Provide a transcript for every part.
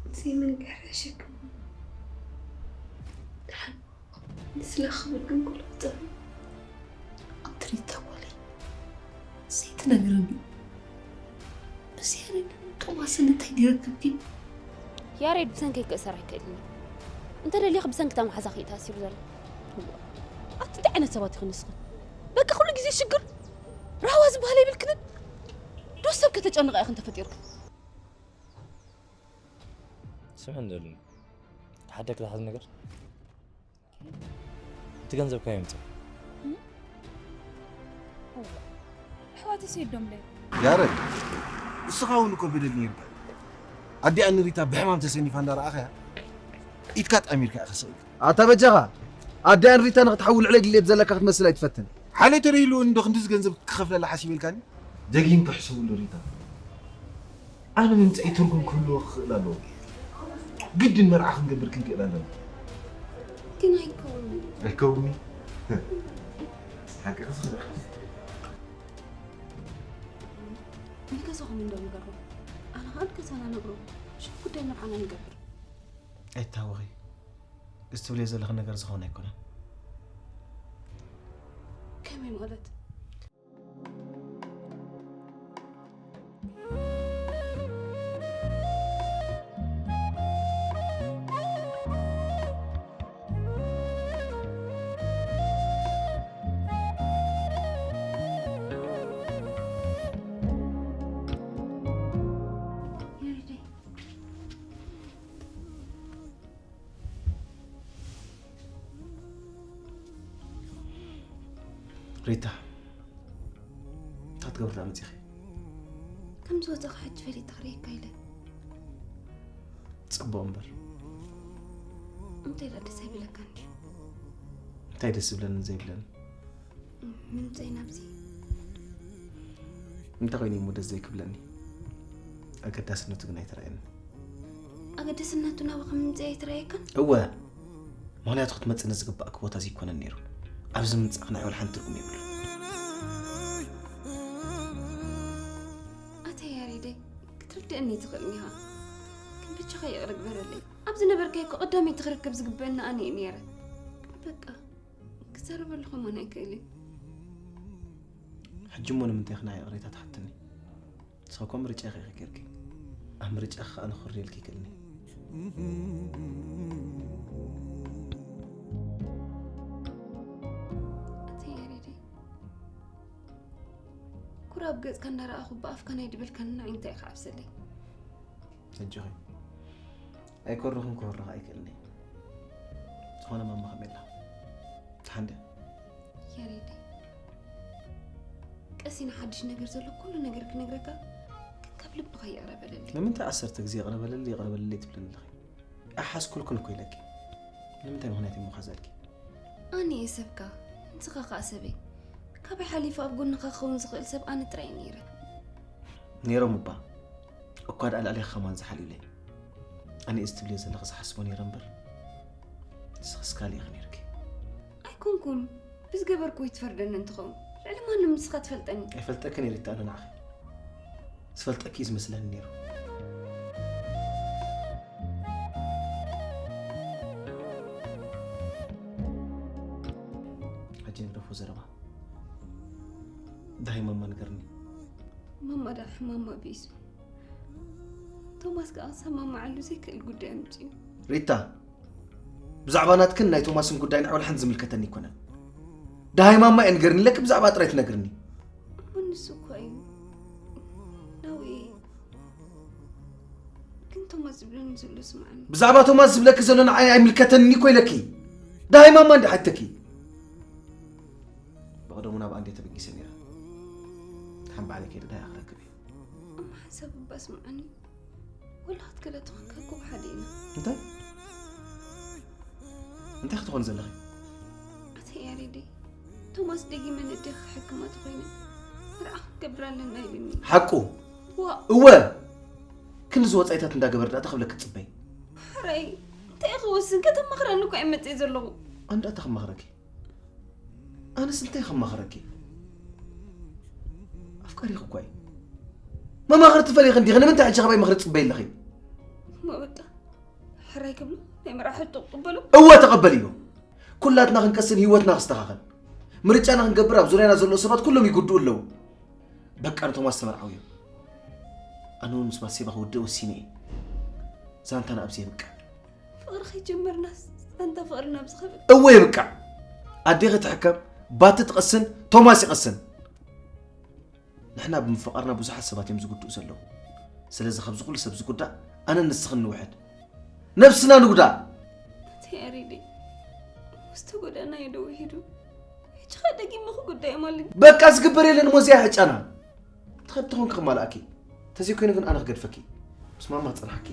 እዚ መንገሪ ሸክም ደሓን ንስለ ክብል ግን ኩሉ ክጸብ ኣትሪት ተኮለይ ዘይትነግረኒ። እዚ ያሬድ ቶማስ እንታይ ዲረክብኪ? ያሬድ ብሰንከይ ክእሰር ኣይክእልን እዩ። እንተ ደሊኺ ብሰንኪ እታ መሓዛኺ እዩ ተኣሲሩ ዘሎ። ኣቲ እንታይ ዓይነት ሰባት ኢኺ ንስኺ? በቃ ኩሉ ግዜ ሽግር ራህዋ ዝበሃል ኣይብልክንን። ዶ ሰብ ከተጨንቓ ኢኽን ተፈጢርክን? ስምዕ እንደሉኒ ሓደ ክትሓዝ ነገር እቲ ገንዘብ ካበይ ይምፅእ? ኣሕዋተይ ሰይዶም ለይ ያረድ እስኻ እውን እኮ በደል ነይርካ። ኣዲኣ ንሪታ ብሕማም ተሰኒፋ እንዳረኣኻያ ኢድካ ጣሚርካ ኢኻ ስቕ ኢልካ። ኣታ በጃኻ ኣዲኣ ንሪታ ንኽትሓዊ ልዕለይ ድሌት ዘለካ ክትመስል ኣይትፈትን። ሓለይ ተረይልዎ እንዶ ክንድዚ ገንዘብ ክኸፍለላ ሓሲበ ኢልካኒ? ደጊም ክሕሰብሉ ሪታ። ኣነ ምምፀይ ትርጉም ክህልዎ ክኽእል ኣለዎ። ግድን መርዓ ክንገብር ክንክእል ኣለና። ግን ኣይከውንን። ኣይከውንን? ሓቂ ክስኽረካ። ንገዛኹም እንዶ ንገርኩም። ኣነ ከዓ ንገዛና ነግሮ። ሽም ጉዳይ መርዓና ንገብር። ኣይታወኺ። እዚ ትብልዮ ዘለኺ ነገር ዝኾነ ኣይኮነን። ከመይ ማለት? ሪታ እንታይ ትገብሪ ደኣ መፂኺ? ከም ዝወፀኻ ሕጂ ፈሊጠ ክርእየካ ኢለ። ፅቡቕ እምበር እንታይ ደኣ ደስ ኣይብለካን ድዩ? እንታይ ደስ ዝብለንን ዘይብለንን ምምፀይ ናብዚ እንታይ ኮይኑ እሞ ደስ ዘይክብለኒ? ኣገዳስነቱ ግን ኣይተረኣየኒ። ኣገዳስነቱ ናባኻ ምምፀይ ኣይተረኣየካን? እወ ምኽንያቱ ክትመፅኒ ዝግባእኪ ቦታ ዘይኮነን ነይሩ። ኣብዚ ምምፃእኺ ንዓይ ዋላ ሓንቲ ትርጉም የብሉን። ኣታ ያሬደይ ክትርድእኒ ትኽእልኒ ኢኻ፣ ግን ብቻኻ ይቕረ ግበረለይ። ኣብ ዝነበርካዮ እኮ ቀዳመይቲ ክርከብ ዝግበአኒ ኣነ እየ ነይረ። ግን በቃ ክዛረበሉ ከማን ኣይክእልን። ሕጂ እሞ ንምንታይ ኢኺ ንዓይ ይቕሬታ ትሓትኒ? ንስኺ እኮ ምርጫ ኢኺ ጌርኪ። ኣብ ምርጫኺ ከኣ ንኹሪ ኢልኪ ክእልኒ። ኣታ ያሬደይ ኩራ ኣብ ገጽካ እንዳረኣኹ ብኣፍካ ናይ ድበልካኒ ንዓይ እንታይ ኢኻ ዓብሰለይ? ኣጆኺ ኣይኮርኽን ክወርኽ ኣይክእልኒ። ዝኾነ ማማ ከመይ ኣላ? ደሓን ድያ? ያሬደይ ቀሲና ሓድሽ ነገር ዘሎ ኩሉ ነገር ክነግረካ ግን ካብ ልብኻ ይቕረ በለለይ። ንምንታይ ዓሰርተ ግዜ ይቕረ በለለይ ይቕረ በለለይ ትብለኒ ኣለኺ? ኣይሓዝኩልክን እኮ ኢለኪ። ንምንታይ ምኽንያት እሞ ሓዘልኪ? ኣነ እየ ሰብካ፣ ንስኻ ኸኣ ሰበይ። ካበይ ሓሊፈ ኣብ ጎንኻ ክኸውን ዝኽእል ሰብ ኣነ ጥራይ እየ ነይረ። ነይሮም እባ እኳ ደኣ ልዕሌኺ ከማን ዝሓልዩለይ። ኣነ እዚ ትብልዮ ዘለኺ ዝሓስቦ ነይረ እምበር ንስኽስ ካልእ ኢኺ ነይርኪ። ኣይኮንኩን ብዝገበርኩ ወይ ትፈርደኒ እንትኸውን ልዕሊ ማንም ንስኻ ትፈልጠኒ። ኣይፈልጠክን እየ ሪታ፣ ኣነ ንዓኺ ዝፈልጠኪ እዩ ዝመስለኒ ነይሩ። ሕጂ ንግደፎ ዘረባ። ደሃይ ማማ ንገርኒ። ማማ ደኣ ሕማማ ቢሱ። ቶማስ ከኣ ክሰማምዓሉ ዘይክእል ጉዳይ ኣምጺኡ። ሪታ፣ ብዛዕባ ናትክን ናይ ቶማስን ጉዳይ ንዓይ ሓንቲ ዝምልከተኒ ኣይኮነን። ደሃይ ማማ እየ ንገርኒ ኢለኪ ብዛዕባ ጥራይ ትነግርኒ። እሞ ንሱ እኮ እዩ ናውየ። ግን ቶማስ ዝብለኒ ዘሎ ስምዓኒ። ብዛዕባ ቶማስ ዝብለኪ ዘሎ ንዓይ ኣይምልከተኒ እኮ ኢለኪ። ደሃይ ማማ እንዲ ሓተኪ። ብቐደሙ ናብ ኣንዴ ተበጊሰ ነይረ። ሓን ባዕለይ ከይደ ደሃይ ክረክብ እየ። እሞ ሓንሳብ እባ ስምዓኒ። ወላ ክትከዳ ተኾንካ እኮ ብሓደ ኢና። እንታይ እንታይ ክትኾን ዘለኺ? ኣተ ያሬደይ፣ ቶማስ ደጊመ ነዴኻ ክሕክማ ተኾይነ መርዓ ክንገብር ኣለና ኢሉኒ። ሓቁ? ዋ እወ። ክንድዚ ወጻኢታት እንዳገበር ዳኣ ክብለኪ ትጽበይ? ሕራይ፣ እንታይ ክወስን ከተማኽረኒ እኮ እየ መጽየ ዘለኹ። ኣንዳ እንታይ ክማኽረኪ? ኣነስ እንታይ ከማኽረኪ? ኣፍቃሪኺ እኳ እዩ። መማኽርቲ ፈሊኺ እንዲኺ ንምንታይ ሕጂ ካባይ ምኽሪ ትጽበይ ኣለኺ? እሞ በቃ ሕራይ ክብሎ ናይ መርዓ ሕቶ ክቕበሎ? እወ ተቐበልዮ። ኩላትና ክንቀስን ህይወትና ክስተኻኸል ምርጫና ክንገብር ኣብ ዙርያና ዘለዉ ሰባት ኩሎም ይጉድኡ ኣለዉ። በቃ ንቶማስ ተመርዓውዮ። ኣነ እውን ምስ ባሴባ ክውድእ ወሲነ እየ። ዛንታና ኣብዚ የብቅዕ። ፍቕሪ ከይጀመርናስ ኣንታ ፍቕሪ ናብ ዝኸብል እወ የብቃዕ። ኣዴኺ ትሕከም፣ ባቲ ትቐስን፣ ቶማስ ይቐስን። ንሕና ብምፍቓርና ብዙሓት ሰባት እዮም ዝጉድኡ ዘለዉ። ስለዚ ካብዚ ኩሉ ሰብ ዝጉዳእ ኣነን ንስኽን ንውሕድ። ነብስና ንጉዳእ። ኣቲ ያሬደይ ምስ ተጎዳእናዮ ዶ ውሒዱ? ሕጂ ኸ ደጊመ ክጉዳእ እየ ማለት ድዩ? በቃ ዝግበር የለን እሞ እዚኣ እያ ሕጫና። ትኸዲ ተኾንኪ ክማልኣኪ፣ ተዘይኮይኑ ግን ኣነ ክገድፈኪ። ምስ ማማ ክጸንሓኪ።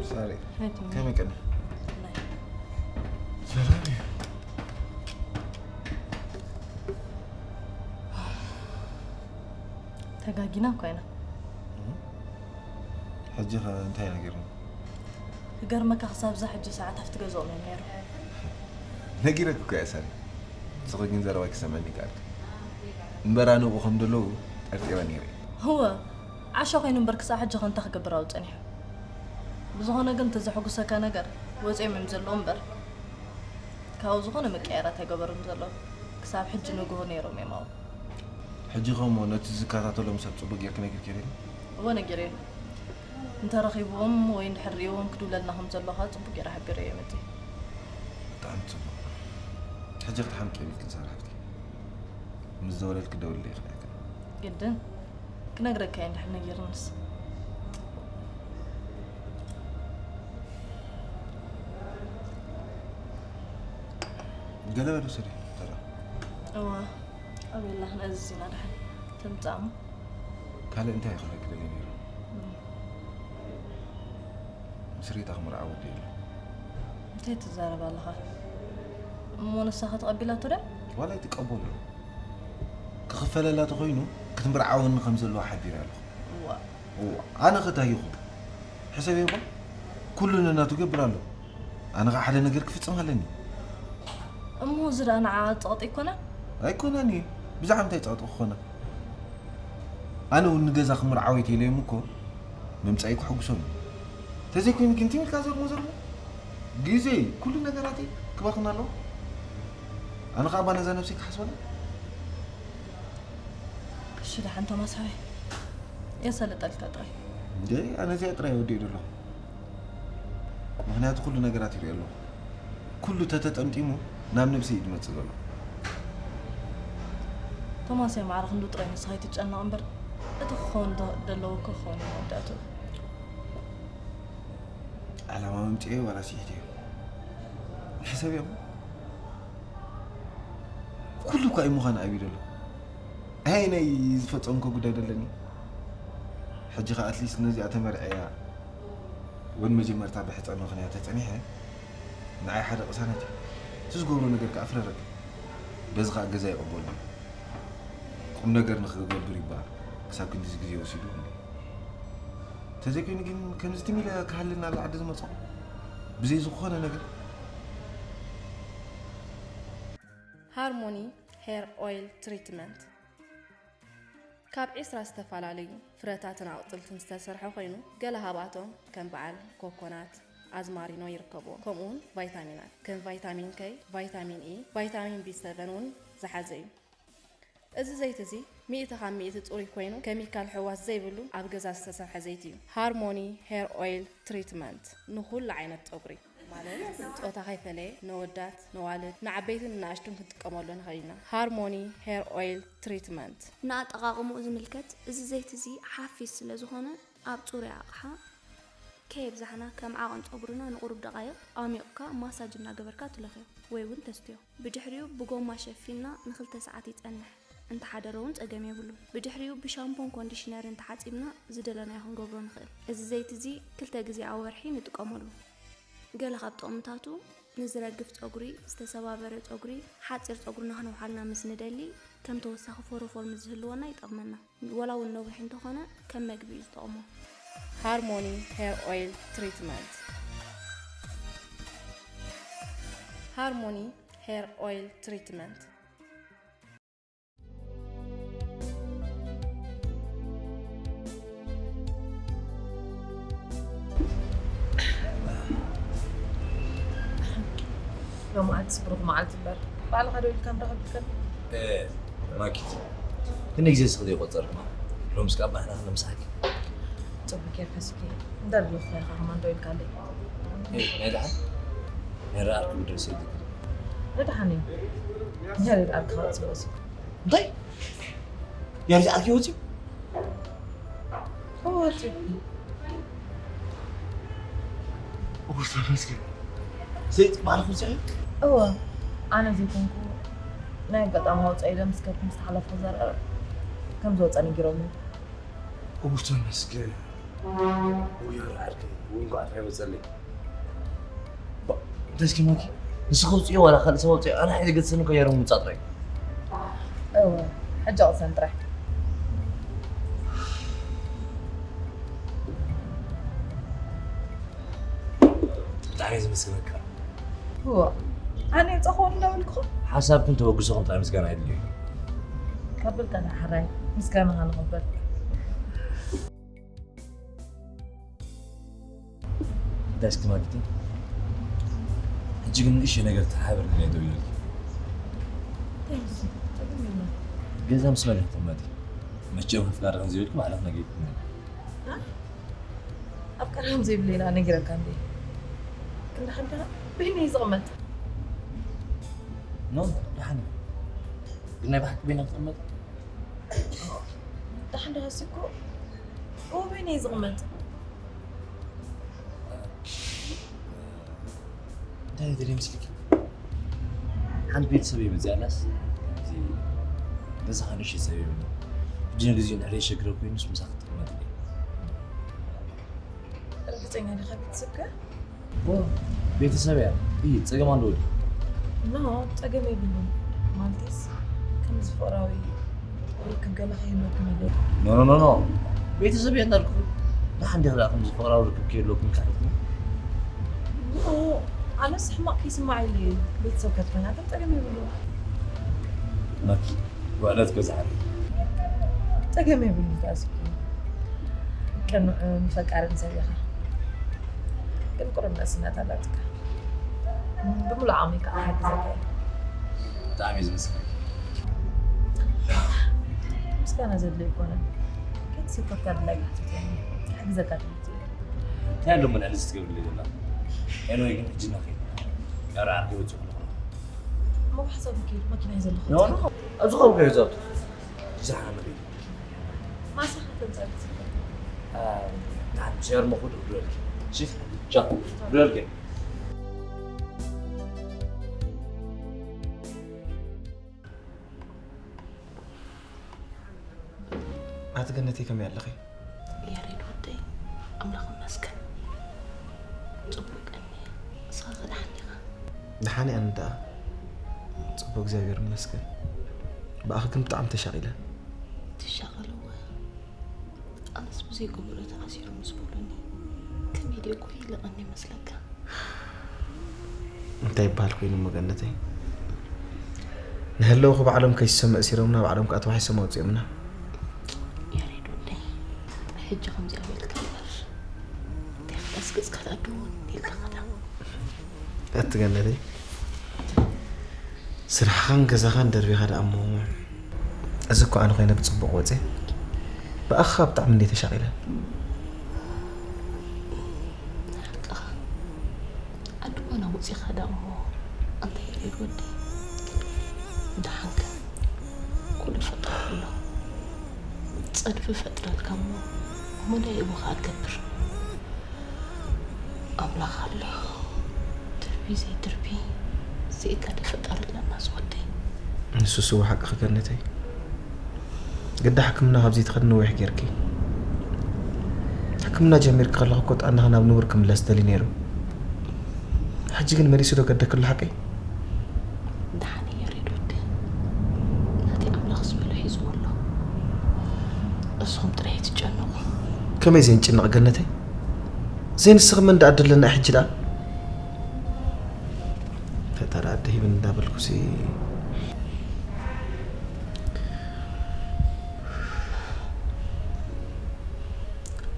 ሳሪ፣ ከመይ ቀኒ? ሰላም እዩ። ተጋጊና እኳ ኢና። ሕጂ ኸ እንታይ ነጊርኒ? ክገርመካ ክሳብ እዛ ሕጂ ሰዓት ኣብቲ ገዛኦም እዮም ነይሮም። ነጊረክ እኮ እየ ሳሪ። ንስኺ ግን ዘረባይ ክሰምዐኒ ይከኣልክ። እምበር ኣነ ኣብኡ ከም ዘለዉ ጠርጢረ ነይረ። እወ፣ ዓሻ ኮይኑ እምበር ክሳብ ሕጂ ከ እንታይ ክገብር ኣብኡ ጸኒሑ? ብዝኾነ ግን እቲ ዘሐጉሰካ ነገር ወጺኦም እዮም ዘለዉ እምበር ካብኡ ዝኾነ ምቅያራት ኣይገበሩን ዘለዉ። ክሳብ ሕጂ ንግሆ ነይሮም እዮም ኣብኡ። ሕጂ ከ እሞ ነቲ ዝከታተሎም ሰብ ጽቡቕ ጌርኪ ነጊርክዮ ዲኺ? እወ ነጊረዮ። እንተ ረኺብዎም ወይ እንድሕር ሪእዎም ክድውለልና ከም ዘሎ ከኣ ጽቡቕ ገይረ ሓቢረዮ መጺኤ። ብጣዕሚ ጽቡቕ። ሕጂ ክትሓምቂ የብልክን ሳራ ሓፍተይ። ምስ ደወለልኪ ደውልለይ ክነግረኪ። ግድን ክነግረካ እየ እንድሕር ነጊሩንስ። ገለ በል ውሰዲ ተራ። እዋ ኣቤላ ክንእዝዝ ኢና ድሓን። ትምጻእ እሞ። ካልእ እንታይ እዩ ክብለኪ ደልየ ነይሩ? ስሬታ ክምርዓው ወዲ የለ። እንታይ ትዛረብ ኣለኻ? እሞ ንሳ ከተቐቢላቶ ዶ? ዋላ ይትቀበሎ። ክኽፈለላ ተኾይኑ ክትምርዓወኒ ከም ዘለዋ ሓቢረ ኣለኹ። እዋ። እዋ፣ ኣነ ኸ እንታይ ይኹን? ሕሰብ እባ፣ ኩሉ ነናቱ ገብር ኣሎ። ኣነ ኸ ሓደ ነገር ክፍጽም ኣለኒ። እሞ እዚ ደኣ ንዓ ጸቕጢ ይኮና? ኣይኮነን እዩ። ብዛዕባ እንታይ ጸቕጢ ክኾና? ኣነ እውን ንገዛ ክምርዓወይ ተይለዮም እኮ ምምጻይ ክሕጉሶም እዩ። ተዘይኮይኑ ግን ትም ኢልካ ዘርሞ ዘርሞ ግዜ ኩሉ ነገራተይ ክባኽን ኣለዎ። ኣነ ከዓ ባነዛ ነብሰይ ክሓስበላ። እሺ ደሓን ቶማስ ሓወይ የሰልጠልካ ጥራይ። እንደ ኣነ እዚኣ ጥራይ ወዲእ ደሎ። ምክንያቱ ኩሉ ነገራት ይሪኦ ኣለኹ። ኩሉ ተተጠምጢሙ ናብ ነብሰይ እዩ ዝመፅእ ዘሎ። ቶማስ ማዕረ ክንዱ ጥራይ ንስኻ ኣይትጨነቕ እምበር እቲ ክኸውን ዶ- ዘለዎ እኮ ክኸውን እዩ መወዳእትኡ። ዓላማ መምፅኤ ዋላ ስሒት እዩ። ሕሰብ እዮም። ኩሉ እኳ እዩ ምዃን ኣብዩ ዘሎ። ኣይ ናይ ዝፈፀምኮ ጉዳይ ደለኒ። ሕጂ ኸ ኣትሊስት ነዚኣ ተመርዐያ ወን መጀመርታ ብሕፀ ምኽንያት ተፀኒሐ ንዓይ ሓደ ቅሳነት እዩ። እቲ ዝገብሮ ነገር ከዓ ፍረረቅ። በዚ ከዓ ገዛ ይቕበሉ። ቁም ነገር ንክገብር ይበሃል ክሳብ ክንዲዚ ግዜ ወሲዱ እንዲ። ተዘይኮይኑ ግን ከምዚ ትም ኢለ ክሃልን ናብ ዓዲ ዝመፅኹ ብዘይ ዝኾነ ነገር ሃርሞኒ ሄር ኦይል ትሪትመንት ካብ ዒስራ ዝተፈላለዩ ፍረታትን ኣቑፅልትን ዝተሰርሐ ኮይኑ ገለ ካብኣቶም ከም በዓል ኮኮናት፣ ኣዝማሪኖ ይርከብዎም። ከምኡ እውን ቫይታሚናት ከም ቫይታሚን ከይ፣ ቫይታሚን ኢ፣ ቫይታሚን ቢ ሰቨን እውን ዝሓዘ እዩ። እዚ ዘይቲ እዚ ሚእቲ ካብ ሚእቲ ፅሩይ ኮይኑ ኬሚካል ሕዋስ ዘይብሉ ኣብ ገዛ ዝተሰርሐ ዘይቲ እዩ። ሃርሞኒ ሄር ኦይል ትሪትመንት ንኹሉ ዓይነት ፀጉሪ ማለት ፆታ ከይፈለየ ነወዳት፣ ነዋልድ፣ ንዓበይትን ንናእሽቱን ክንጥቀመሉ ንኽእል ኢና። ሃርሞኒ ሄር ኦይል ትሪትመንት። ንኣጠቓቕምኡ ዝምልከት፣ እዚ ዘይቲ እዚ ሓፊስ ስለ ዝኾነ፣ ኣብ ጽሩይ ኣቕሓ ከየብዛሕና ከም ዓቐን ጸጉርና ንቑሩብ ደቓይቕ ኣሚቕካ ማሳጅ እናገበርካ ትለኽዮ ወይ እውን ተስትዮ። ብድሕሪኡ ብጎማ ሸፊንና ንኽልተ ሰዓት ይጸንሕ። እንተሓደረ እውን ጸገም የብሉን። ብድሕሪኡ ብሻምፖን ኮንዲሽነርን ተሓጺብና ዝደለናዮ ክንገብሮ ንኽእል። እዚ ዘይቲ እዚ ክልተ ግዜ ኣብ ወርሒ ንጥቀመሉ። ገለ ካብ ጥቕምታቱ ንዝረግፍ ጸጉሪ፣ ዝተሰባበረ ጸጉሪ፣ ሓጺር ጸጉርና ክነውሓልና ምስ ንደሊ ከም ተወሳኺ ፎሮፎር ምስ ዝህልወና ይጠቕመና። ዋላ እውን ነዊሕ እንተኾነ ከም መግቢ እዩ ዝጠቕሞ። ሃርሞኒ ሄር ኦይል ትሪትመንት። ሃርሞኒ ሄር ኦይል ትሪትመንት። ሎማዓትስ ብሩኽ መዓልቲ እምበር ባዕልኻ ዶ ኢልካ ንረኽብ ኢልካ? ማኪ፣ ክንደይ ግዜ ስኽቲ ይቆጸርማ? ሎምስ ካብ ባሕና ክነምሳኪ። ጽቡቅ ጌርካ ስኪ እንዳልኩ ኢኻ ከማን ዶ ኢልካለይ? ናይ ደሓን ናይ ረኣርክ ምድሪ ሰይድክ። ንድሓን እዩ። ያሬድ ኣርካ ጽቡቅ ሲ እንታይ? ያሬድ ኣርኪ ወፂ? ወፂ። ኡፍ ተመስገን። ዘይጥባልኹ ዘይ? እወ፣ ኣነ ዘይኮንኩ ናይ ኣጋጣሚ ወፃኢ ኢለ ምስ ከብቲ ምስ ተሓለፍኩ ዘርአ ከም ዝወፀ ነጊሮምኒ። ኡፍ ተመስገን። ውይ ኣርዓርከይ፣ ውይ እንኳዕ ጥራይ ወፀለይ። ባ፣ እንታይ እስኪ ማኪ፣ ንስኺ ውፅዮ ዋላ ካልእ ሰብ ኣውፅዮ፣ ኣነ ሓይሊ ገድሰኒ እኮ ያሮም ምውፃእ ጥራይ። እወ፣ ሕጂ ቅሰን ጥራይ። ብጣዕሚ እየ ዝመስገነካ። እወ፣ ኣነ የውፃኹም እንዳበልኩኹም። ሓሳብክን ተበግሶኹም ጥራይ ምስጋና የድልዮ እዩ። ካብ ብልጠና ሕራይ ምስጋናኻ ንቕበል። እንታይ እስኪ ማግቲ? ሕጂ ግን ንእሽተይ ነገር ተሓባበርኒ እየ ደው ኢለልኪ። እንታይ ምስ ጸገም የለን። ገዛ ምስ መን ኢኺ ትቕመጢ? መቸም ኣፍቃሪ ከም ዘይብልኪ ባዕልኺ ነጊርክኒ። ኣፍቃሪ ከም ዘይብለይ ኢና ነጊረካ እንዴ? ክንዲ ሓንካ በይነይ ዝቕመጥ። ኖ፣ ደሓን እዩ። ግን ናይ ብሓቂ በይና ክትቕመጥ? ደሓን ደሃሲ እኮ እዎ በይነይ ዝቕመጥ። እንታይ ይደልየ ምስልኪ? ሓንቲ ቤተሰብ እየ መፅእ ኣላስ እዚ ገዛኻ ንእሽተይ ሰብ የብሉ። ሕጂ ንግዜኡ እንድሕር የሸግረ ኮይኑስ ምሳኺ ትቕመጥ እየ። ሕርዲ ፍቅረኛ ዲኻ ቤተሰብከ? ቤተሰብ እያ። ይህ ጸገም ኣለዎ ድዩ? ኖ፣ ጸገም የብሉን። ማለትስ ከምዚ ፍቕራዊ ርክብ ገለ ከይህልወኩም ኢለ። ኖ ኖ ኖ ኖ፣ ቤተሰብ እያ እንዳልኩ። ደሓን ዲኻ ደኣ ከምዚ ፍቕራዊ ርክብ ከይህልወኩም ኢልካ ሓቲትኒ? ኖ፣ ኣነስ ሕማቕ ከይስማዕ ኢለ እየ። ቤተሰብ ከትኮና ግን ጸገም የብሉን። ናት ውዕለት ገዛዕሪ። ጸገም የብሉን። ታዚኩ ቅኑዕን ፈቃርን ሰብ ኢኻ። ግን ቁሩብ ንእስነት ኣላትካ። ብምሉእ ዓቕሚ ከዓ ክሓግዘካ እየ። ብጣዕሚ እዩ ዝመስለኒ። ምስጋና ዘድልዮ ኣይኮነን። ከይተሰከፍካ ድላይ ክትሕተኒ። ክሕግዘካ ድልቲ እየ። እንታይ ኣሎ መልዕሊ ዝትገብርለይ ዘላ? ኤሎይ ግን ሕጂ እናኸይድ። ያረ ዓርኪ ወፂኡ ኣለኹ። እሞ ብሓሳብ ከይድ መኪና እዩ ዘለኹ። ኖ፣ ኖ፣ ኣብዚ ኸም ከይዛቱ። ብዛዕባ መሬት። ማሳኻ ተንጸርጽ። ታን ሸር መኹድ ብረልክ። ሺ ጃ ብረልክ። ኣቲ ገነተይ ከመይ ኣለኺ? ያሬድ ወደይ ኣምላኽ ይመስገን። ጽቡቅ ቀኒ። ንስኻ ከ ደሓን ዲኻ? ደሓን እየ ኣነ ደኣ። ጽቡቅ እግዚኣብሔር ይመስገን። ብኣኺ ግን ብጣዕሚ ተሻቒለ። ትሻቐልዎ። ኣነስ ብዘይገብሮ ተኣሲሩ ምስ በሉኒ ከመይ ድየ ጎሂ ለቐኒ ይመስለካ? እንታይ ይበሃል ኮይኑ እሞ ገነተይ? ንህለውኹ ባዕሎም ከይሰመ እሲሮምና ባዕሎም ከዓ ተዋሒሶም ኣውፂኦምና። ያሬድ ወደይ ሕጂ ከምዚኣ በልካ እምበር እንታይ ክዳስ ገጽካ ትኣድውን ኢልካ ከዳ ኣቲ ገነተይ ስራሕኻን ገዛኻን ደርቢኻ ደኣ እሞ እዚ እኮ ኣነ ኮይነ ብፅቡቕ ወፀ ብኣኻ ብጣዕሚ እንደ ተሻቒለ ሓቅኻ ኣድዋና ውፂኻ ደኣ እሞ ኣንታ ያሬድ ወደይ ደሓንከ ኩሉ ፈጣሪ ኣሎ ፀድፊ ፈጥረልካ እሞ እሞ እንታይ እሞ ከዓ ትገብር ኣምላኽ ኣሎ ድርቢ ዘይድርቢ ዘይጋደ ፈጣሪ ኣለና ዝወደይ ንሱ ስዋ ሓቂ ክገነተይ ግዳ ሕክምና ካብ ዘይትኸድ ነዊሕ ጌርኪ ሕክምና ጀሚርኪ ከለኹ እኮ ጥዕናኺ ናብ ንቡር ክምለስ ደልዩ ነይሩ ሕጂ ግን መሊሱ ዶ ገደክሉ ሓቀይ ደሓን እየ ሬድ ወዲ ናተይ ኣምላኽ ዝበሎ ሒዝዎ ኣሎ እስኹም ጥራይ ኣይትጨነቑ ከመይ ዘንጭነቕ ገነተይ ዘይንስኺ መን ደኣ ደለና ሕጂ ደኣ ፈጣሪ ኣደ ሂብን እንዳበልኩሲ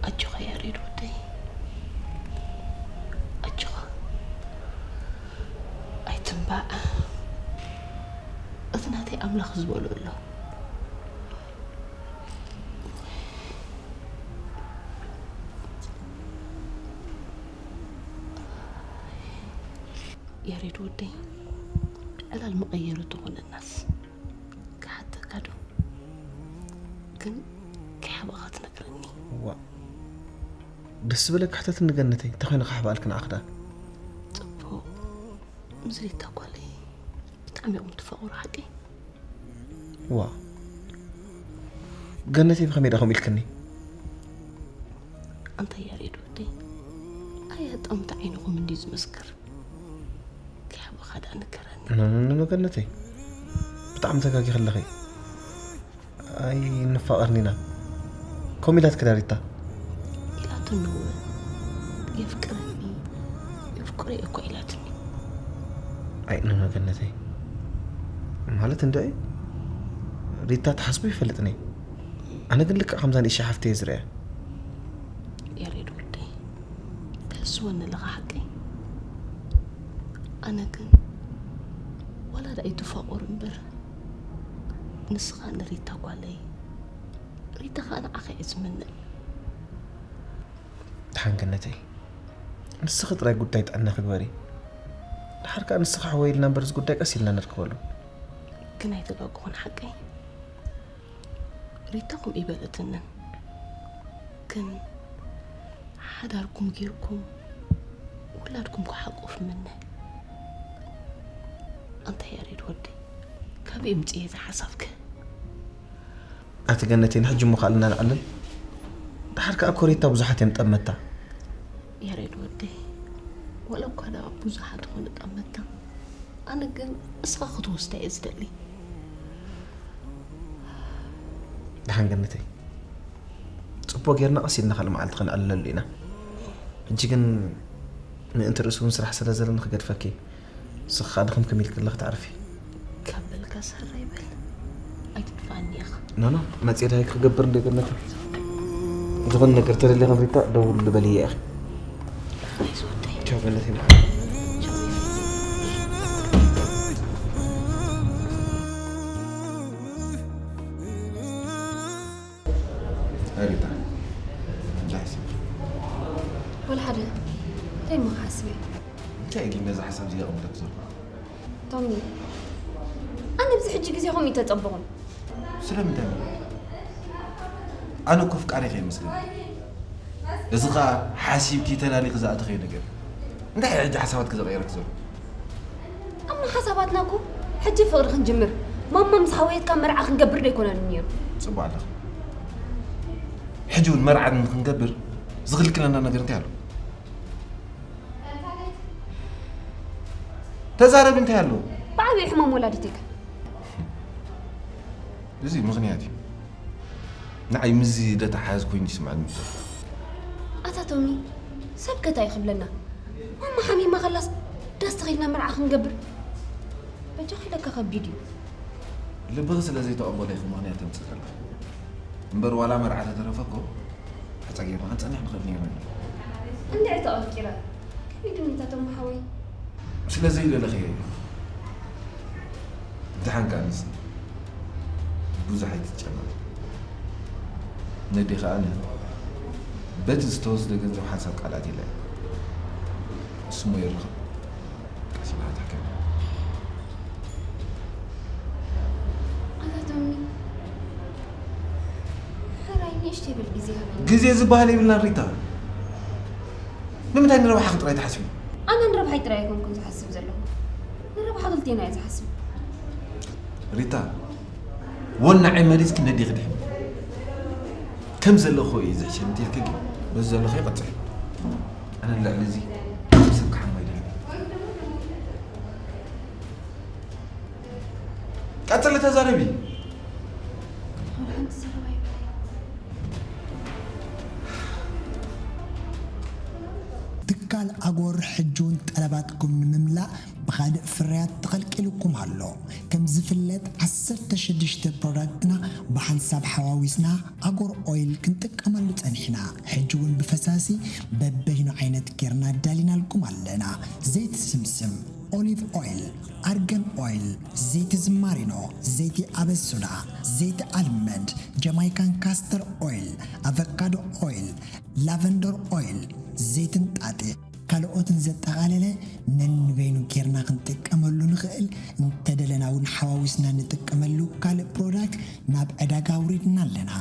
ኣጆኻ ያሬድ ወደይ ኣጆኻ ኣይትንባዕ እቲ ናተይ ኣምላኽ ዝበሎ ኣሎ ያሬድ ወደይ ዕላል መቐየሪ ተኾነናስ ክሓተካ ዶ ግን ከይሓባኻ ትነግረኒ ዋ ደስ ዝበለካ ሕተትኒ ገነተይ እንታይ ኮይነ ክሓባልክ ንዓኽ ደኣ ፅቡቕ ምስ ሪታ ጓለይ ብጣዕሚ ኢኹም ትፋቕሩ ሓቂ ዋ ገነተይ ብኸመይ ደኣ ከምኡ ኢልክኒ ኣንታ ያሬድ ወደይ ኣያ ጣምቲ ዓይንኹም እንዲ ዝመስክር ከይሓባኻ ደኣ ንገረኒ ኖኖኖ ገነተይ ብጣዕሚ ተጋጊኺ ኣለኺ ኣይንፋቐርን ኢና ከምኡ ኢላትኪ ዳ ሪታ ኢላትኒ እውን የፍቅረኒ የፍቅሮ እኮ ኢላትኒ ኣይ ኖኖ ገነተይ ማለት እንድዒ ሪታ ትሓስቦ ይፈልጥኒ ኣነ ግን ልክዕ ከምዛ ንእሻ ሓፍተየ ዝርእያ ያሬድ ወደይ ትሕስወኒ ኣለኻ ሓቀይ ኣነ ግን ወላ ዳ ኣይትፋቐሩ እምበር ንስኻ ንሪታ ጓለይ ሪታ ኸዓ ንዓኻ እየ ዝምነ ድሓን ገነተይ ንስኺ ጥራይ ጉዳይ ጥዕና ክግበሪ ድሓር ከዓ ንስኻ ሕወይ ኢልና እምበር እዚ ጉዳይ ቀስ ኢልና ነርክበሉ ግን ኣይተጋግኹን ሓቀይ ሪታ ከምኡ ይበለትንን ግን ሓዳርኩም ጌርኩም ውላድኩም ክሓቁፍ ምነ ኣንታ ያሬድ ወደይ ካበይ ምፅእ እዚ ሓሳብከ ኣቲ ገነተይ ንሕጂ እሞ ካልእና ንዕልል ድሓር ከዓ ኮሬታ ብዙሓት እዮም ጠመታ ያሬድ ወደይ፣ ወላ እኳ ደኣ ብዙሓት ይኹኑ ጠመትካ፣ ኣነ ግን እስኻ ክትወስዳ እየ ዝደሊ። ደሓን ገነተይ፣ ጽቡቕ ጌርና ቀስ ኢልና ካልእ መዓልቲ ክንዕልለሉ ኢና። ሕጂ ግን ምእንቲ ርእሲ እውን ስራሕ ስለ ዘለኒ ክገድፈኪ እዩ። ንስኻ ድኽምክም ኢልክላ ክትዓርፊ። ካብ በልካ ሰራ ይበል። ኣይትድፋኣኒ ኢኻ። ኖኖ፣ መጽኤ ዳይ ክገብር እንደ ገነተይ። ዝኾነ ነገር ተደሊኻ ሪታ ደውል በልያ ኢኺ። ኣይዞ ወደይ። ቻው ገነተይ። ሪታ፣ እንታይ ሓሲብኪ? ወላ ሓደ። እንታይ እሞ ክሓስብ እየ? እንታይ እዩ ግን ነዚ ሓሳብ እዚ ዘቐምጠክ ዘሎ? ቶሚ፣ ኣነ ኣብዚ ሕጂ ግዜ ከምኡ ይተጸበኹን። ስለምንታይ? ኣነ እኮ ኣፍቃሪኺ እየ መስለኒ። እዚ ኸኣ ሓሲብኪ ተዳሊኺ ዝኣተኽዮ ነገር እዩ። እንታይ እዩ ሕጂ ሓሳባትኪ ዘቐየረክ ዘሎ? ኣማ ሓሳባትና እኮ ሕጂ ፍቕሪ ክንጅምር፣ ማማ ምስ ሓወየትካ መርዓ ክንገብር ዶ ኣይኮነን ነይሩ? ጽቡቕ ኣለኺ። ሕጂ እውን መርዓ ክንገብር ዝኽልክለና ነገር እንታይ ኣሎ? ተዛረቢ፣ እንታይ ኣሎ? ብዓብዩ ሕማም ወላዲት ኢልካ። እዚ ምኽንያት እዩ። ንዓይ ምስዚ ደተሓዝ ኮይኑ ይስምዓኒ ዘሎ። ኣታ ቶሚ፣ ሰብ ከ እንታይ ክብለና? ማማ ሓሚማ ከላስ ዳስ ተኺልና መርዓ ክንገብር? በጃ ኺለካ ከቢድ እዩ። ልብኺ ስለ ዘይተቐበሎ ኢኺ ምኽንያት ተምጽእ ዘለኺ። እምበር ዋላ መርዓ ተተረፈ እኮ ኣጸጊዕና ክንጸንሕ ንኽእል ነይርና ኢና። እንድዒ ተቐርቂረ። ከቢድ እዩ ቶሚ ሓወይ። ስለ ዘይደለኽዮ እዩ። ደሓን ከኣ ንስ ብዙሕ ኣይትጨነቕ። ነዴ ከኣ ነ በቲ ዝተወስደ ገንዘብ ሓንሳብ ቃል ኣትየላ እያ። ንስሞ የርኽብ። ቀስ ኢልካ ትሕከም። ኣታ ቶሚ፣ ሕራይ ንእሽተይ በል ግዜ ሃበኒ። ግዜ ዝበሃል የብልናን ሪታ። ንምንታይ ንረብሓኺ ጥራይ ትሓስቢ? ኣነ ንረብሓይ ጥራይ ኣይኮንኩን ዝሓስብ ዘለኹ። ንረብሓ ክልቴና እየ ዝሓስብ። ሪታ፣ ወናዐይ መሪጽኪ ነዴኺ ድሕኒ ከም ዘለኹ እየ ዝሕሸኒ እንተልኪ ግን በዚ ዘለኽዮ ቀጽዒ። ኣነ ልዕሊ እዚ ሰብ ክሓሞ ኣይደልን። ቀጽሊ ተዛረቢ። ትካል ኣጎር ሕጂ እውን ጠለባትኩም ንምምላእ ብኻልእ ፍርያት ተቐልቂሉኩም ኣሎ። ከም ዝፍለጥ ዓሰርተ ሽዱሽተ ፕሮዳክትና ብሓንሳብ ሓዋዊስና ኣጎር ኦይል ክንጥቀመሉ ጸኒሕና። ሕጂ እውን ብፈሳሲ በበይኑ ዓይነት ጌርና ኣዳሊናልኩም ኣለና። ዘይቲ ስምስም፣ ኦሊቭ ኦይል፣ ኣርገን ኦይል፣ ዘይቲ ዝማሪኖ፣ ዘይቲ ኣበሱዳ፣ ዘይቲ ኣልመንድ፣ ጀማይካን ካስተር ኦይል፣ ኣቨካዶ ኦይል፣ ላቨንደር ኦይል፣ ዘይቲ እንጣጢዕ፣ ካልኦትን ዘጠቓለለ ነንበይኑ ጌርና ክንጥቀመሉ ንኽእል፣ እንተደለና እውን ሓዋዊስና ንጥቀመሉ ካልእ ፕሮዳክት ናብ ዕዳጋ ኣውሪድና ኣለና።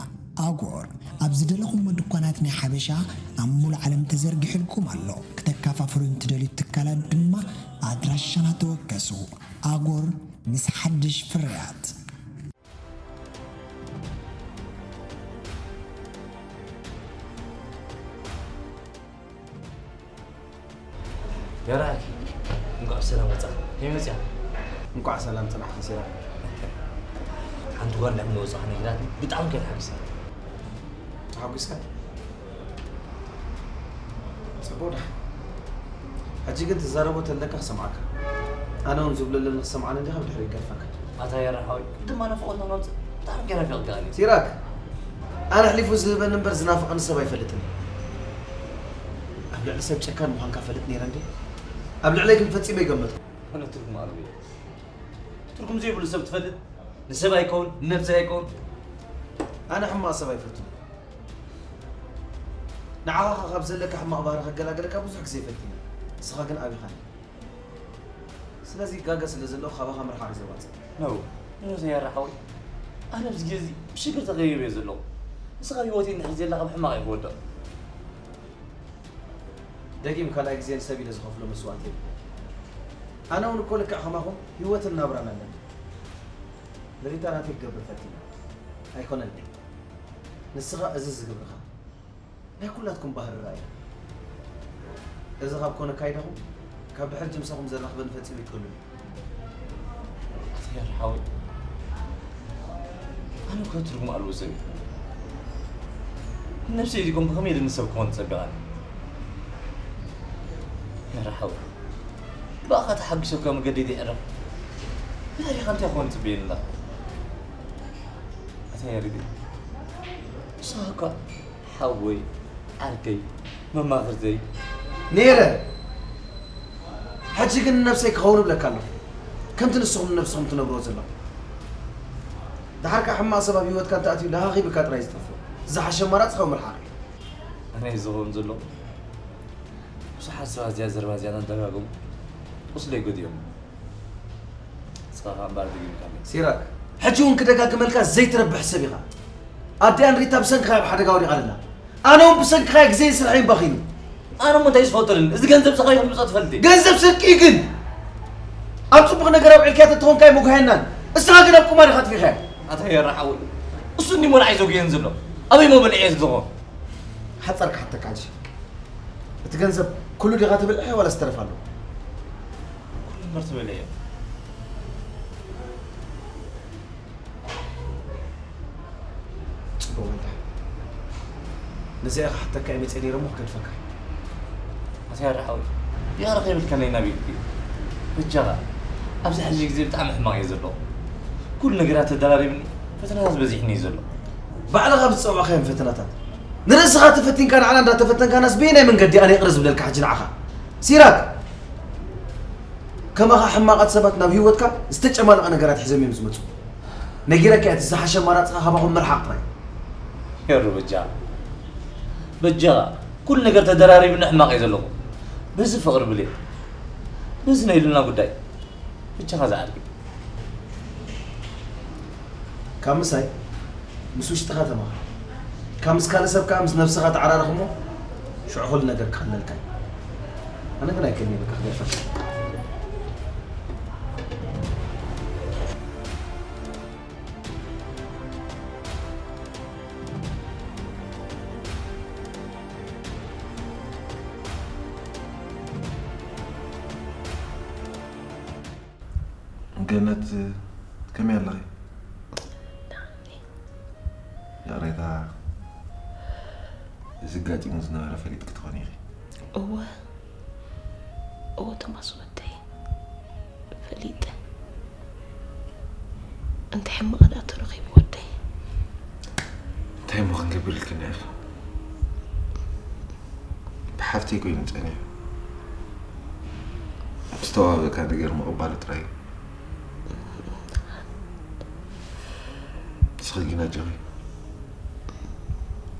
ኣጎር ኣብ ዝደለኹሞ ድኳናት ናይ ሓበሻ ኣብ ሙሉእ ዓለም ተዘርጊሑልኩም ኣሎ። ክተከፋፍሉ እንትደልዩ ትካላት ድማ ኣድራሻና ተወከሱ። ኣጎር ምስ ሓድሽ ፍርያት። የራእኪ እንኳዕ ብሰላም መጻ። ከመይ መጽያ? እንኳዕ ሰላም ጽናሕኪ ሲራክ። ሓንቲ ጓል እንድሕር ምወጻኹ ነጊራትኒ ብጣዕሚ ከይተሓጒሰ። ተሓጒስካ? ጽቡቕ ደሓን። ሕጂ ግን ትዛረቦ ተለካ ክሰምዓካ። ኣነ እውን ዝብሎ ኣለኒ ክሰምዓኒ እንዲኻ ብድሕሪት ይገድፈካ። ኣታ የራ ሓወይ ቅድም ኣነ ፍቕርና ነውጽእ ብጣዕሚ ከይናፊቕካ ኣነ። ሲራክ፣ ኣነ ኣሕሊፉ ዝህበኒ እምበር ዝናፍቐኒ ሰብ ኣይፈልጥን እየ። ኣብ ልዕሊ ሰብ ጨካን ምዃንካ እፈልጥ ነይረ እንድየ። ኣብ ልዕለይ ግን ፈጺመ ኣይገመትኩን። ኣነ ትርጉም ኣልቦ እየ። ትርጉም ዘይብሉ ሰብ ትፈልጥ? ንሰብ ኣይከውን ንነብሰይ ኣይከውን። ኣነ ሕማቕ ሰብ ኣይፈቱን። ንዓኻ ኸኣ ካብ ዘለካ ሕማቕ ባህሪ ከገላግለካ ብዙሕ ግዜ ፈቲነ። ንስኻ ግን ኣቢኻኒ። ስለዚ ጋገ ስለ ዘለኹ ካባኻ ምርሓቕ እዩ ዘዋጽእ። No no ተያራ ሓወይ፣ ኣነ ኣብዚ ግዜ እዚ ብሽግር ተኸቢበ እየ ዘለኹ። ንስኻ ህይወተይ እንድሕር ሒዘላ ካብ ሕማቕ እየ ክወድቕ። ደጊም ካልኣይ ግዜ ንሰብ ኢለ ዝኸፍሎ መስዋእቲ የብለይን። ኣነ እውን እኮ ልክዕ ከማኹም ህይወትን ናብራን ኣለኒ። ንሪታ ናተይ ክገብር ፈቲነ ኣይኮነልን'የ። ንስኻ እዝዝ ዝገብርኻ ናይ ኩላትኩም ባህሪ ርኣያ። እዚ ካብ ኮነ ኣካይዳኹም ካብ ድሕር ጅምሳኹም ዘራኽበኒ ፈጺሙ ይትክሉኒ። ኣታ ያር ሓወይ ኣነ እኮ ትርጉም ኣለዎ ሰብ ነብሰይ ዲኮም ከመይ ኢለ ንሰብ ክኾን ጸቢቓኒ ያር ሓወይ ብኣኻ ተሓጊሰካ መገደይ ይዕረፍ ናሪኻ እንታይ ክኾን ጽበየኒ ኣለኻ ኣታ ያር ንስኻ እኳ ሓወይ ዓርከይ መማኽርተይ ነይረ ሕጂ ግን ንነብሰይ ክኸውን እብለካ ኣለኹ ከምቲ ንስኹም ንነብስኹም ትነብርዎ ዘለኹም ድሓር ከዓ ሕማቕ ሰብ ኣብ ህይወትካ እንተኣትዩ ለሃኺብካ ጥራይ ዝጠፍእ ዝሓሸ ኣማራፂ ካብ ምርሓቕ እዩ ኣነ ዝኸውን ዘሎ ብዙሓት ሰባት እዚኣ ዘረባ እዚኣ እናደጋገሙ ቁስለይ ጎዲኦም ንስኻ ከዓ እምበኣር ደጊምካለይ ሲራክ ሕጂ እውን ክደጋግመልካ ዘይትረብሕ ሰብ ኢኻ ኣዲኣን ሪታ ብሰንክኻ ኣብ ሓደጋ ወዲቓ ኣላ ኣነ እውን ብሰንክኻ ግዜ ስርሐይ ባኺኑ ኣነ እሞ እንታይ ዝፈልጠልን እዚ ገንዘብ ዝኸይ ክምፅኦ ትፈልጥ ገንዘብ ስርቂ ግን ኣብ ፅቡቕ ነገር ኣውዒልካዮ ተትኾንካዮ መጉሃየናን እስኻ ግን ኣብ ቁማር ኢኻ ኣጥፊኻዮ ኣታ የራ ሓወይ እሱ እንዲ ሞልዓይ ዘጉየን ዘሎ ኣበይ ሞ በልዐ ዝለኹ ሓፀር ክሓተካ ሕጂ እቲ ገንዘብ ኩሉ ዲኻ ትበልዐ ዋላ ዝተረፍ ኣሎ ኩሉ እምበር ትበልዐ ጽቡቕ ወልዳ ነዚኣ ክሓተካ እየ መፅአ ነይረ እሞ ክገድፈካ ኣትያራ ሓወይ ይቕረ ከይብልካ ናይ ናቢልኩ እዩ በጃኻ ኣብዚ ሕዚ ግዜ ብጣዕሚ ሕማቕ እየ ዘለኹ ኩሉ ነገራት ተደራሪብኒ ፈተናታት በዚሕኒ እዩ ዘሎ ባዕልኻ ብዝፀዋዕካዮም ፈተናታት ንርእስኻ ተፈቲንካ ንዓና እንዳተፈተንካናስ በየናይ መንገዲ ኣነ ይቕረ ዝብለልካ ሕጂ ንዓኻ ሲራክ ከማኻ ሕማቓት ሰባት ናብ ህይወትካ ዝተጨማለቐ ነገራት ሒዞም እዮም ዝመፁ። ነጊረካ እየ እቲ ዝሓሸ ኣማራፅኻ ካባኹም ምርሓቕ ጥራይ። ሄሩ በጃ በጃኻ ኩሉ ነገር ተደራሪብኒ ሕማቕ እየ ዘለኹ። በዚ ፍቕሪ ብሌን በዚ ናይ ሉና ጉዳይ በጃኻ ዝዓርግ። ካብ ምሳይ ምስ ውሽጥኻ ተማሃር። ካብ ምስ ካልእ ሰብ ከኣ ምስ ነብስኻ ተዓራረኽ እሞ ሽዑ ኩሉ ነገር ክቐለልካ እዩ። ኣነ ግን ኣይክእልን እየ በቃ ክገድፈካ። ገነት ከመይ ኣለኺ? ይቕሬታ እዚ ኣጋጢሙ ዝነበረ ፈሊጥኪ ትኾኒ ኢኺ። እወ እወ ቶማስ ወደይ ፈሊጠ። እንታይ ሕማቕ ደኣ ተረኺቡ ወደይ? እንታይ እሞ ክንገብር ኢልክና ኢኺ? ብሓፍተይ ኮይኑ ጸኒሑ። ዝተዋህበካ ነገር ምቕባሉ ጥራይ እዩ። ንስኺ ግን ኣጆኺ።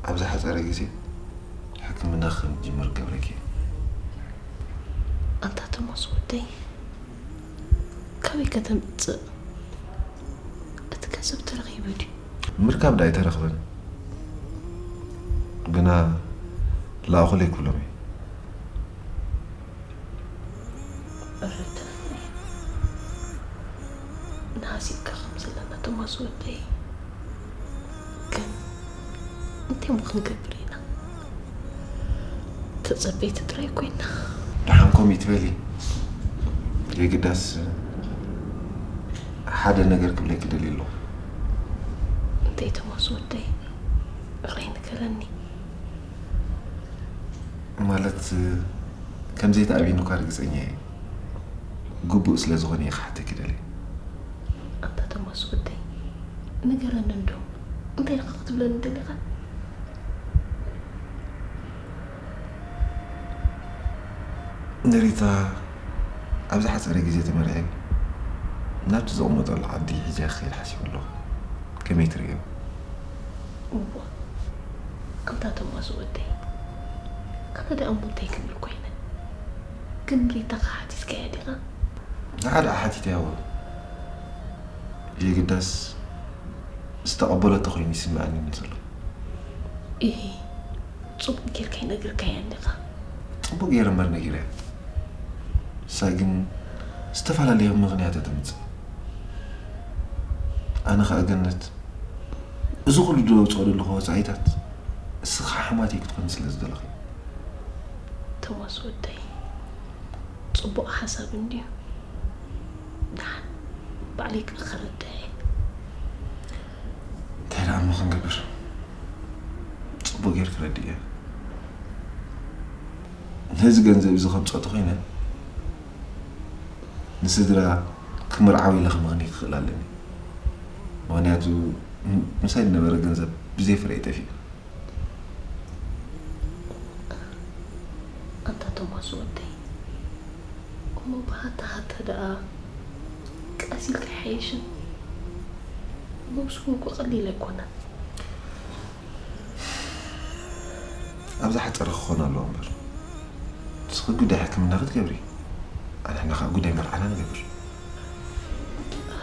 ኣብ ዝሓጸረ ግዜ ሕክምና ከም ትጅምሪ ክገብረኪ እየ። ኣንታ ቶማስ ወደይ ካበይ ከተምጽእ እቲ ገንዘብ ተረኺቡ ድዩ? ምርካብ ዳ ኣይተረኽበን ግና ለኣኹለይ ክብሎም እየ። እርድኣኒ። ንሃሲብካ ከም ዘለና ቶማስ ወደይ። ግን እንታይ እሞ ክንገብር ኢና? ተጸበይቲ ጥራይ ኮይና። ደሓን ከምኡ ይትበሊ። የግዳስ ሓደ ነገር ክብለኪ ደልየ ኣለኹ። እንታይ ቶማስ ወደይ? እቕረይ ንገረኒ። ማለት ከም ዘይትኣብይኒ እኳ ርግጸኛ እየ። ግቡእ ስለ ዝኾነ እየ ክሓተኪ ደልየ። ኣንታ ቶማስ ወደይ ንገረኒ እንዶ እንታይ ኢኻ ክትብለኒ ደሊኻ? ንሪታ ኣብ ዝሓጸረ ግዜ ተመርዕየ ናብቲ ዝቕመጠሉ ዓዲ ሒዘያ ክኸይድ ሓሲበ ኣለኹ። ከመይ ትርእዮ? እዋ ኣንታ ቶማስ ወደይ ኣነ ደኣ እሞ እንታይ ክብል ኮይነ? ግን ሪታ ከ ሓቲትካያ ዲኻ? ንዓ ደኣ ሓቲተያ እወ። የግዳስ ዝተቐበለቶ ኮይኑ ይስምዐኒ ዘሎ። ኢሂ፣ ጽቡቕ ጌርካ ኣይነገርካያን ዲኻ? ጽቡቕ ገይረ እምበር ነጊረያ። ንሳ ግን ዝተፈላለየ ምኽንያት እያ ተምጽእ። ኣነ ኸኣ ገነት፣ እዚ ኹሉ ደውጽኦ ዘለኹ ወጻኢታት እስኻ ሓማተይ ክትኾኒ ስለ ዝደለኹ እየ። ቶማስ ወደይ፣ ጽቡቕ ሓሳብ እንድዩ። ደሓን ባዕለይ ከ ክርድእ እየ። እንታይ ደኣ እሞ ክንገብር? ጽቡቕ ጌር ክረድእ እየ። ነዚ ገንዘብ እዚ ከምጽኦ ተኾይነ፣ ንስድራ ክምርዓው ኢለ ክምኽኒ ክኽእል ኣለኒ። ምኽንያቱ፣ ም-፣ ምሳይ ዝነበረ ገንዘብ ብዘይ ፍረ እዩ ጠፊኡ። ኣንታ ቶማስ ወደይ፣ እሞ ብሃተ ሃተ ደኣ ቀስ ኢልካ ይሓይሽን። ነብሱ እውን እኮ ቀሊል ኣይኮነን። ኣብዛ ሓፀረ ክኾን ኣለዎ እምበር። ንስኺ ጉዳይ ሕክምና ክትገብሪ፣ ኣንሕና ከዓ ጉዳይ መርዓና ንገብር።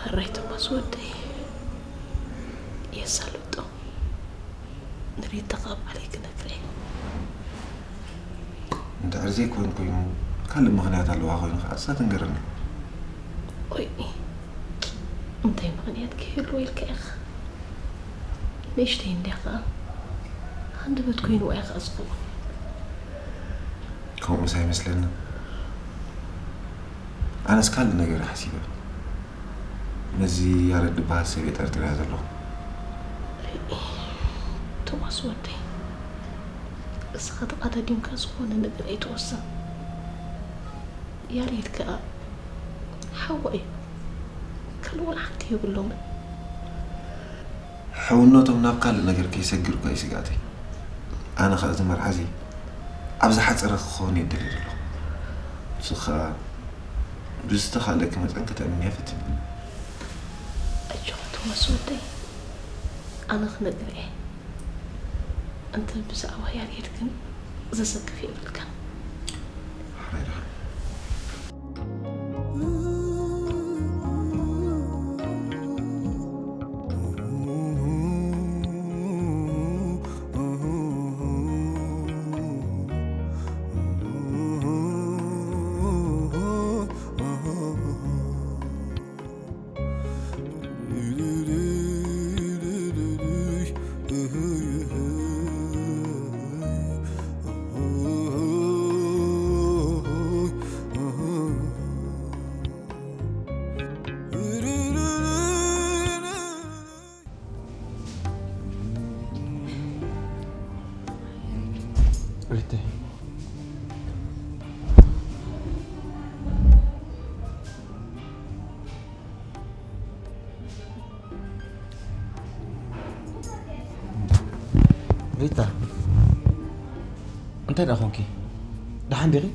ሕራይ ቶማስ ወደይ፣ የሳልጦ። ንሪታ ካብ ዓለይ ክነግረይ። እንድሕር ዘይኮን ኮይኑ ካልእ ምኽንያት ኣለዋ ኮይኑ ከዓ እሳ ትንገረና። ኦይ፣ እንታይ ምኽንያት ክህልዎ ኢልካ ኢኻ? ንእሽተይ እንድያ ከዓ ሃንደበት ኮይንዋ ኢኻ ዝኸውን። ከምኡስ ኣይመስለንን። ኣነስ ካልእ ነገር እየ ሓሲበ። ነዚ ያረድ ዝበሃል ሰብ እየ ጠርጢረዮ ዘለኹ። ቶማስ ወደይ፣ እስኻ ተቐዳዲምካ ዝኾነ ነገር ኣይትወስን። ያሬድ ከኣ ሓወይ ካልእ ዋላ ሓንቲ የብሎምን። ሕውነቶም ናብ ካልእ ነገር ከይሰግር እኳ እዩ ስግኣተይ። ኣነ ኸኣ እዚ መርዓ እዚ ኣብ ዝሓጸረ ክኸውን እየ ደልየ ዘለኹ። ንሱ ኸኣ ብዝተኻእለኪ መጠን ከተእምንያ ፈትን። ኣጆኻ ቶማስ ወደይ፣ ኣነ ክነግር እየ። እንተ ብዛዕባ ያሬድ ግን ዘሰክፍ የብልካን። ሓራይ ደኣ። ሪተይ። ሪታ፣ እንታይ ደኣ ኾንኪ? ደሓን ዲኺ?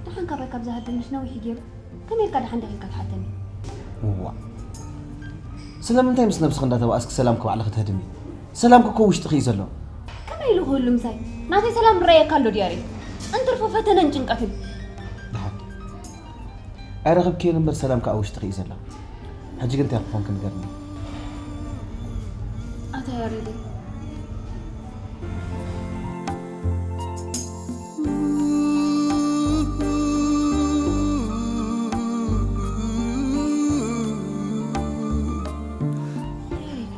ደሓን ካባይ ካብ ዝሃድምሽ ነዊሕ እዩ ገይሩ። ከመይ ኢልካ ደሓን ዲኺ ኢልካ ትሓተኒ? እዋእ፣ ስለምንታይ ምስ ነብስኺ እንዳተባኣስኪ ሰላምኪ ባዕልኺ ትህድሚ? ሰላምኪ እኮ ውሽጥኺ እዩ ዘሎ። ከመይ ኢሉ ክህሉ ምሳይ? ናተይ ሰላም ይረኣየካ ኣሎ ድዩ ያሬድ? እንትርፎ ፈተነን ጭንቀትን። ደሓን ኣይረኸብክዮን እምበር ሰላም ከኣ ውሽጥኺ እዩ ዘሎ። ሕጂ ግን እንታይ ክኾንኪ ንገርኒ። ኣታ ያሬደይ። ያሬድ፣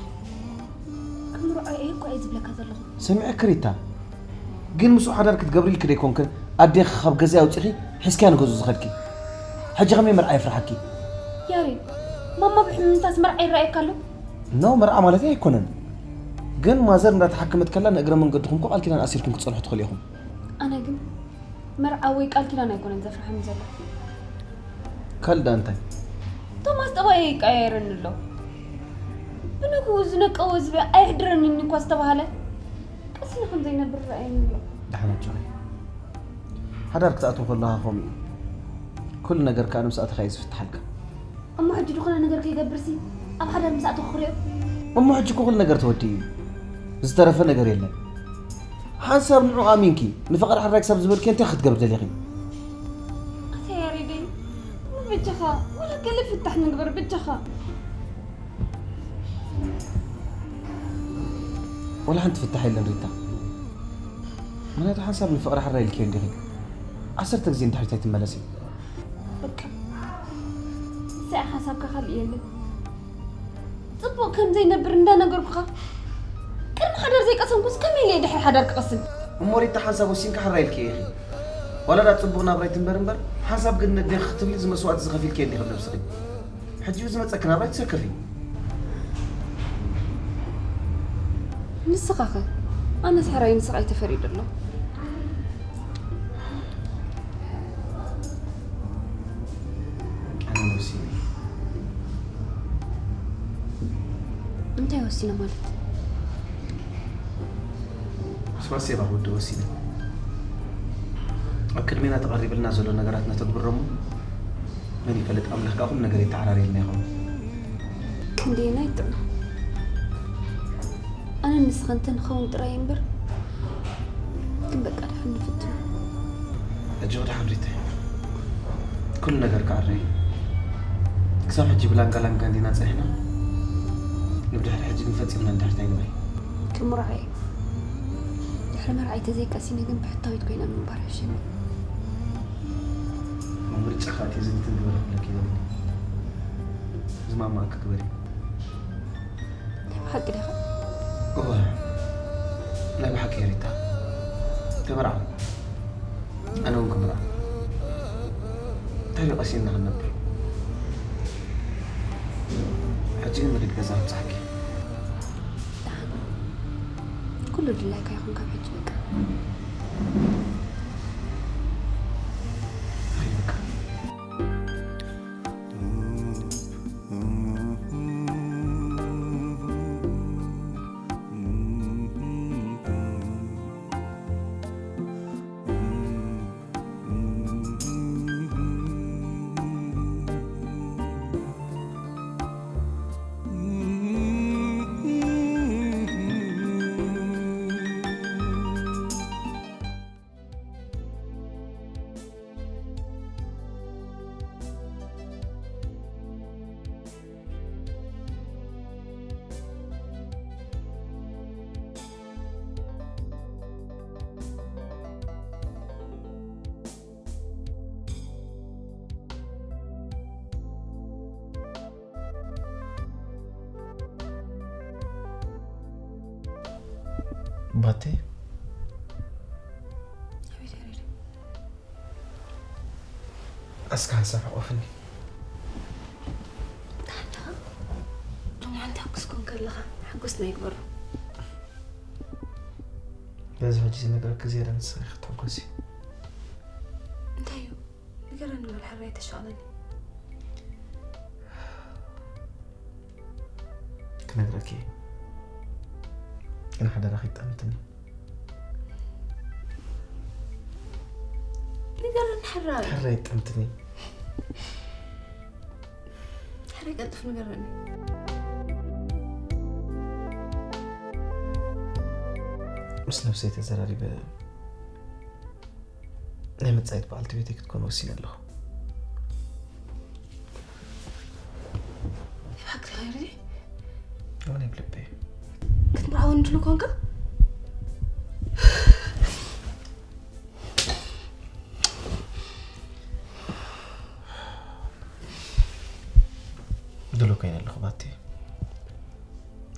ክምርዖ እየ እኮ እየ ዝብለካ ዘለኹ። ሰሚዐኪ ሪታ፣ ግን ምስኡ ሓዳር ክትገብሪ ኢልኪ ዶ ኣይኮንክን ኣዴኺ ካብ ገዛይ ኣውጺኺ ሒዝክያ ንገዝኡ ዝኸድኪ? ሕጂ ከመይ መርዓ የፍርሓኪ? ያሬድ፣ ማማ ብሕምምታስ መርዓ ይረኣየካ ኣሎ? ኖ፣ መርዓ ማለተይ ኣይኮነን። ግን ማዘር እንዳተሓከመት ከላ ንእግረ መንገድኹም እኮ ቃል ኪዳን ኣሲርኩም ክትጸንሑ ትኽእሉ ኢኹም። ኣነ ግን መርዓ ወይ ቃል ኪዳን ኣይኮነን ዘፍርሓኒ ዘሎ። ካልእ ደኣ እንታይ? ቶማስ ጠባይ ይቀያየረኒ ኣሎ። ብንግኡ ዝነቀወ ዝብኢ ኣየሕድረንን እኳ ዝተባህለ፣ ቀስ ኢሉ ከም ዘይነብር ይረኣየኒ ኣሎ። ደሓን ኣጆኺ። ሓዳር ክትኣትው ከለኻ ከምኡ እዩ። ኩሉ ነገር ከኣ ንምሳእትኻ እዩ ዝፍትሓልካ። እሞ ሕጂ ዝኾነ ነገር ከይገብርሲ ኣብ ሓዳር ምስ ኣተኹ ክሪኦ? እሞ ሕጂ እኮ ኩሉ ነገር ተወዲኡ እዩ። ዝተረፈ ነገር የለን። ሓንሳብ ንዑ ኣሚንኪ ንፍቓድ ሓራይ ክሳብ ዝበልኪ እንታይ ክትገብሪ ደሊኺ? ኣታ ያሬደይ፣ እሞ በጃኻ ወላ ገለ ፍታሕ ንግበር በጃኻ። ወላ ሓንቲ ፍታሕ የለን ሪታ። ምኽንያቱ ሓንሳብ ንፍቕሪ ሓራይ ኢልክዮ እንዲኺ። ዓሰርተ ግዜ ንድሕሪት ኣይትመለሲ። በቃ። ንስኣ ሓሳብካ ካልእ የለን። ጽቡቕ ከም ዘይነብር እንዳነገርኩኻ፣ ቅድሚ ሓዳር ዘይቀሰምኩስ ከመይ ኢለ እየ ድሕሪ ሓዳር ክቐስን? እሞ ሪታ ሓንሳብ ወሲንካ ሕራይ ኢልክዮ ኢኺ። ዋላ ዳ ጽቡቕ ናብራ ኣይትንበር እምበር፣ ሓንሳብ ግን ነዴኺ ክትብሊ እዚ መስዋእቲ እዚ ከፊልኪ እንዲኺ ነብስኺ። ሕጂ ዝመጸኪ ናብራ ኣይትሰከፊ። ንስኻኸ? ኣነስ ሕራይ ንስኻ ኣይተፈሪዱ ኣሎ። ኣነ ወሲነ። እንታይ ወሲነ ማለት? ስማሴባ ወዲ ወሲነ። ኣብ ቅድሜና ተቐሪብልና ዘሎ ነገራት ነተግብሮሞ። መን ይፈልጥ ኣምላኽ ከኣ ኩሉ ነገር የተዓራርየልና ይኸውን። ክንደየናይ ጥዑም። ኣነ ንስኻ እንተ ንኸውን ጥራይ እምበር። ግን በቃ ድሓን ንፍትኖ። ሕጂ ክድሓን ሪተ። ኩሉ ነገር ክዓረ እዩ። ክሳብ ሕጂ ብላንጋላንጋ እንዲና ጸኒሕና። ንብድሕሪ ሕጂ ግን ፈጺምና እንድሕር እንታይ ንበል? ክምርዖ እየ። ድሕሪ መርዓይ ተዘይቀሲነ ግን ብሕታዊት ኮይነ ምንባር ይሕሸኒ። ኣብ ምርጫ ከኣ እቲ ዝንትን ዝበለ ክብለኪ ይደሊ። ዝማማኣኪ ግበሪ። ናይ ብሓቂ ዲኻ? እወ፣ ናይ ብሓቂ ሪታ። ተመርዓ። ኣነ እውን ክምርዓ። እንታይ ደዩ ቀሲንና ክንነብር? ሕጂ ግን ንኺድ ገዛ ክብጽሓኪ። ደሓን። ኩሉ ድላይካ ይኹን ካብ ሕጂ በቃ። ንኺድ በቃ። ባቴ፣ ኣቤት ያሬድ። እስከ ሓንሳብ ሕቆፍኒ። ደሓን ዲኻ? ሎማዓንቲ ሕጉስ ኮንካ ኣለኻ። ሓጎስና ይግበሮ። በዚ ሕጂ ዝነግረኪ ዝያዳ ንስኺ ክትሕጎሲ። እንታይ እዩ? ንገረኒ በል ሕራይ ኣይተሻቕለኒ። ክነግረኪ እየ። ግን ሓደራ ከይትጠምትኒ። ንገረኒ ሕራይ። ሕራይ ይጠምትኒ። ሕራይ ቀልጥፍ ንገረኒ። ምስ ነብሰይ ተዘራሪበ ናይ መጻኢት በዓልቲ ቤተይ ክትኮን ወሲነ ኣለኹ። ናይ ብሓቂ ዲኻ ያሬድ? እወ፣ ናይ ብልበይ። ክትምርዓወኒ ድሉው ኮንካ? ድሉው ኮይነ ኣለኹ ባቴ።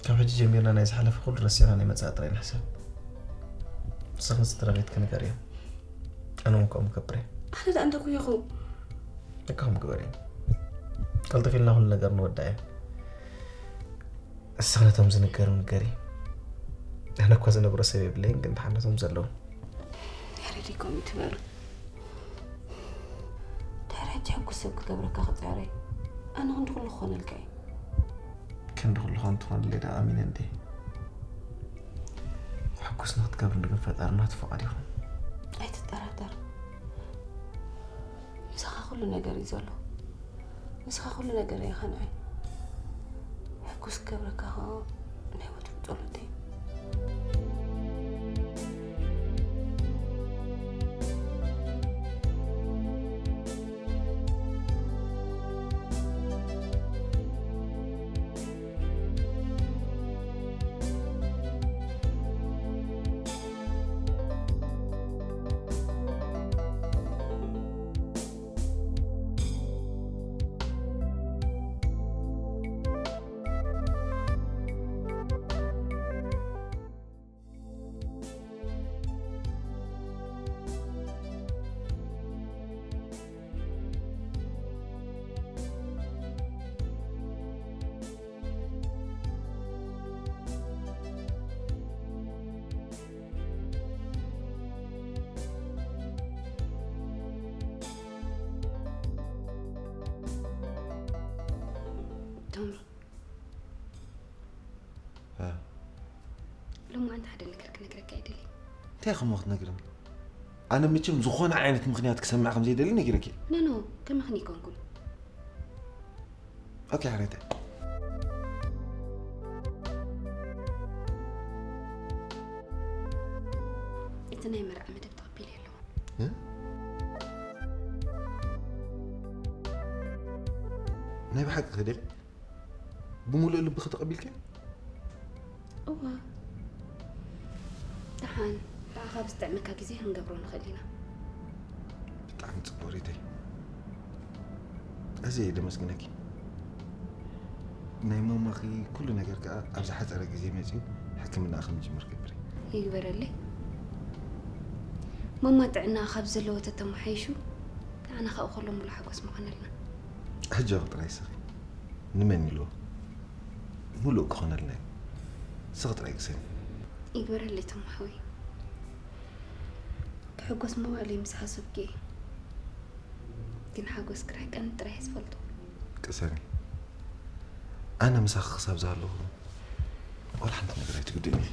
ካብ ሕጂ ጀሚርና ናይ ዝሓለፈ ኩሉ ረሲዕና ናይ መጻኢ ጥራይ ንሕሰብ። ንስኺ ንስድራ ቤትኪ ንገርዮም። ኣነ እውን ከምኡ ክገብር እየ። ኣነ ደኣ እንተኩየኹ። ደቂ ከምኡ ግበሪ። ቀልጥፍ ኢልና ኩሉ ነገር ንወዳእ እየ። ንስኺ ነቶም ዝንገሩ ንገሪ። ኣነ እኳ ዝነግሮ ሰብ የብለይን፣ ግን ደሓን ነቶም ዘለዉ። ያሬድ ከምኡ ትበሉ። ድሕሪ ሕጂ ሕጉስ ሰብ ክገብረካ ክጽዕር እየ። ኣነ ክንዲ ኩሉ ክኾነልካ እየ። ክንዲ ኩሉ ከም ትኾንለይ ደኣ ኣሚነ እንዴ። ሕጉስ ንኽትገብርኒ ግን ፈጣሪ ናቱ ፍቓድ ይኹን። ኣይትጠራጠር። ምሳኻ ኩሉ ነገር እዩ ዘሎ። ንስኻ ኩሉ ነገር ኢኻ ንዓይ። ሕጉስ ክገብረካ ኸኣ ናይ ወትሩ ጸሎተይ። ሓደ ነገር ክነግረካ ይደሊ። እንታይ ከምኡ ክትነግርኒ? ኣነ መቸም ዝኾነ ዓይነት ምኽንያት ክሰምዕ ከም ዘይደሊ ነጊረኪ። ኖኖ፣ ከመኽን ይኮንኩን። ኦኬ፣ ሓረተ። እቲ ናይ መርዓ መደብ ተቐቢለ ኣለኹ። ናይ ብሓቂ ክደል ብምሉእ ልብኺ ተቐቢልኪ? እዋ፣ ደሓን ንዓኻ ብዝጥዕመካ ግዜ ክንገብሮ ንኽእል ኢና። ብጣዕሚ ጽቡቕ ሪተይ። እዚ እየ ደመስግነኪ። ናይ ማማኺ ኩሉ ነገር ከኣ ኣብ ዝሓጸረ ግዜ መጺኡ ሕክምና ከም ዝጅምር ገብሪ። ይግበረለይ። ማማ ጥዕና ካብ ዘለዎ ተተመሓይሹ ንዓና ካብኡ ከሎ ሙሉ ሓጎስ ምኾነልና። ሕጂ ጥራይ ስኺ ንመን ኢልዎ? ሙሉእ ክኾነልና እዩ። ስኺ ጥራይ ቅሰኒ። ይግበረለይ ተማሓወይ። ክሕጎስ መዋእለይ ምስ ሓሰብኪ ግን ሓጎስ ክርሕቀኒ ጥራይ ዝፈልጦ። ቅሰኒ። ኣነ ምሳኺ ክሳብ ዝሃለኹ ዋላ ሓንቲ ነገር ኣይትጉድእኒ።